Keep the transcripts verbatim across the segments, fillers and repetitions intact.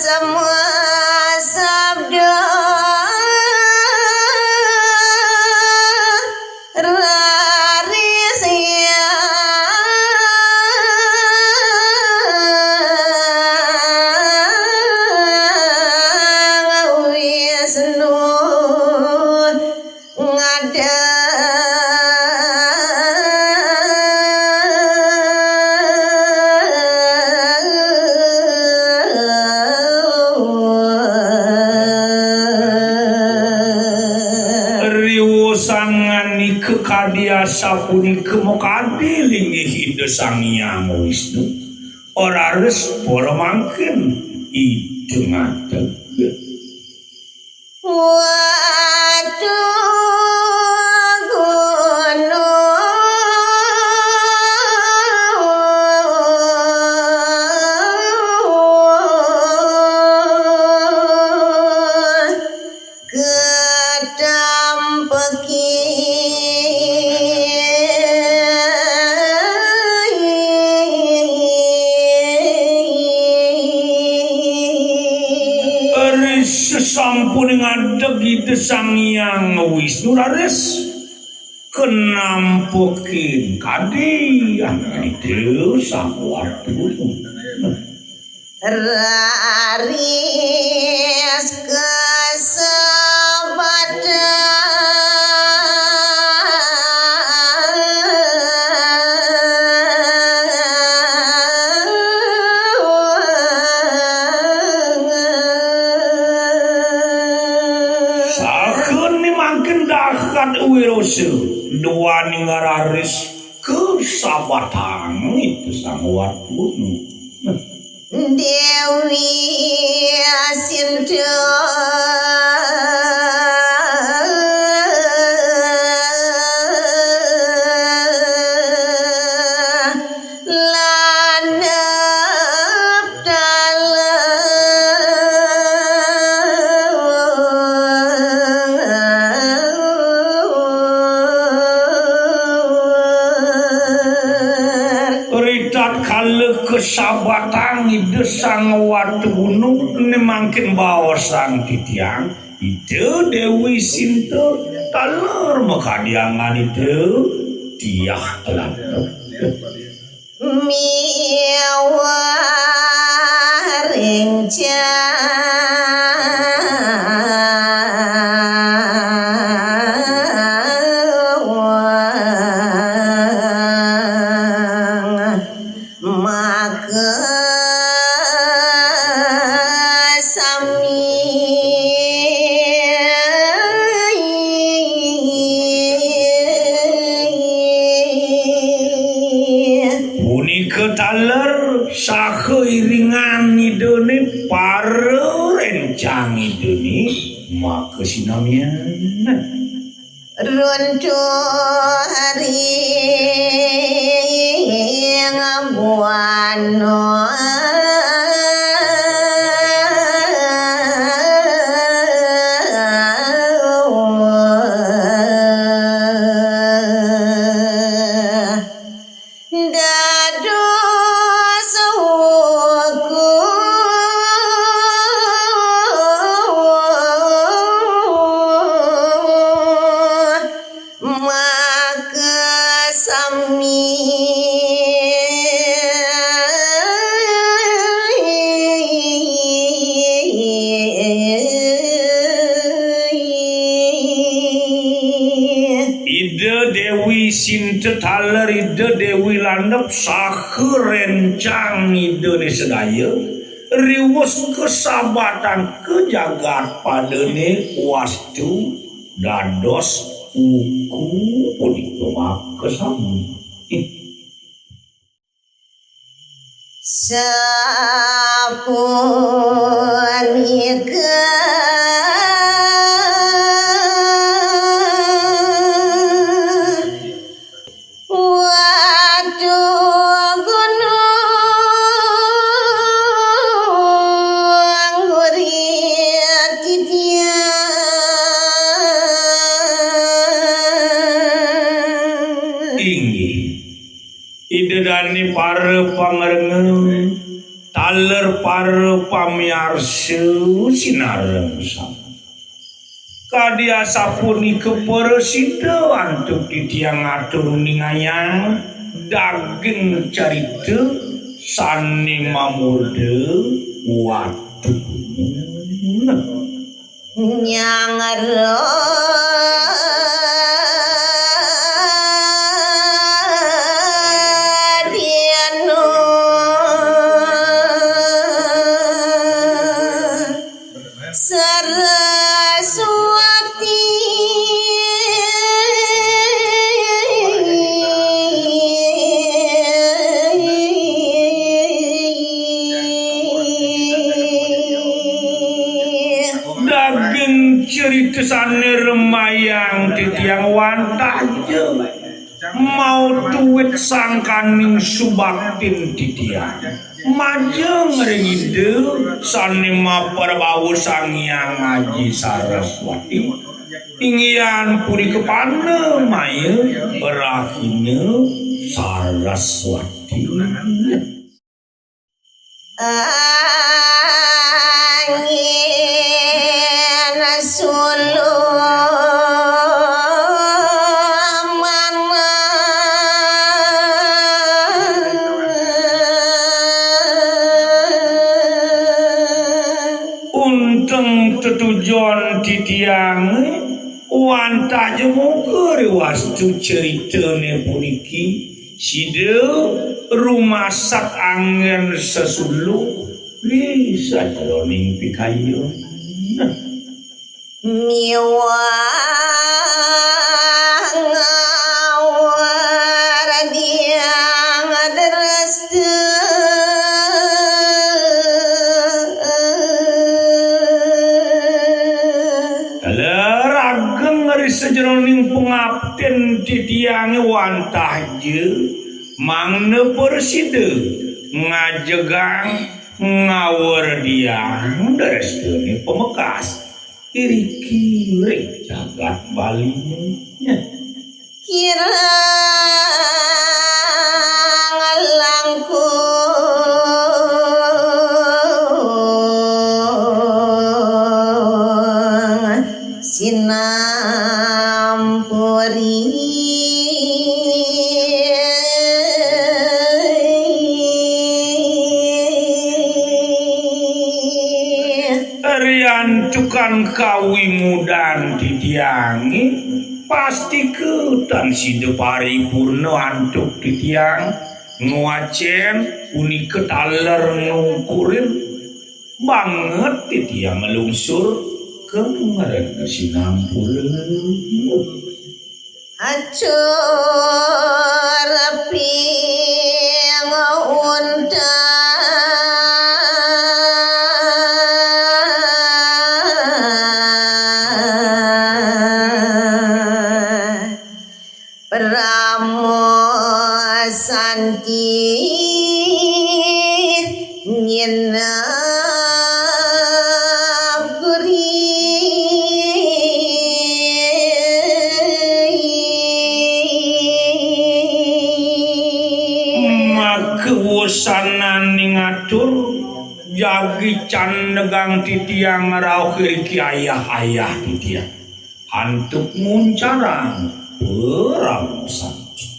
Semua sabda raris Hyang Wisnu ngadeg. Riwuh sanganika kadi asapunika makadi linggih Ida Sang Hyang Wisnu. Raris para mangkin Ida ngadeg. Watu gunung ketampeki. Ri sesampune ngadeg Ida Sang Hyang Wisnu raris kenampekin kadi anggita Sang Watu. Raris kasabatang. Saha né mangkin dahat wirasa, duaning raris kasabatang Ida Sang Watu. Déwi Sinta landep taler. Ritatkala kasabatang Ida Sang Watu Gunung, né mangkin baosang titiang, Ida Déwi Sinta taler makadi anggan Ida Diah Landep. Miwah rencang. Maka sami. Punika taler saha iringan Idané, para rencang Idané, maka sinamian. Runtuh ring buana. Dados wuku maka sami. Ida Déwi Sinta taler Ida Déwi Landep saha rencang Idané sadaya riwus kasabatang ka jagat padané wastu dados wuku punika makasami. Sapunika Watu gunung gurit titiang. Inggih. Ida dané para pangrengga, Taler para pamiarsa sinareng sami. Kadi asapunika prasida antuk titiang atur ningayang daging carita sane mamurda Watu Gunung. Nyang Radianu Saraswati. Daging carita sane remayang titiang wantah ja mautwit sangkaning subaktin titiang. Majeng ring Ida sane maprabawa Sang Hyang Aji Saraswati. Inggihan punika panamaya rahina Saraswati. Angin suluh manah. Unteng tetujon titiange, wantah ja moga riwastu caritane puniki. Sida rumasat anggen sesuluh ri sajeroning pikayun. Miwah ngawar diang dresta. Taler ageng ri sajeroning pangaptin titiange wantah ja mangda prasida ngajegang ngawerdiang drestane pamekas iriki ring jagat Baline. Kirang langkung sinampuri. Riantukan kawimudan titiange, pastika tan sida paripurna antuk titiang ngwacen punika taler ngungkurin banget titiang nglungsur ka ngrena sinampura. Acur ping unta Paramo Santi nginep guri. Maka wusananing atur, jagi candegang titiang ngrauh iriki ayah-ayah titiang. Antuk nguncarang Paramo Santi.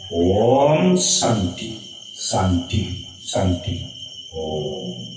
Om Santi, Santi, Santi. Om.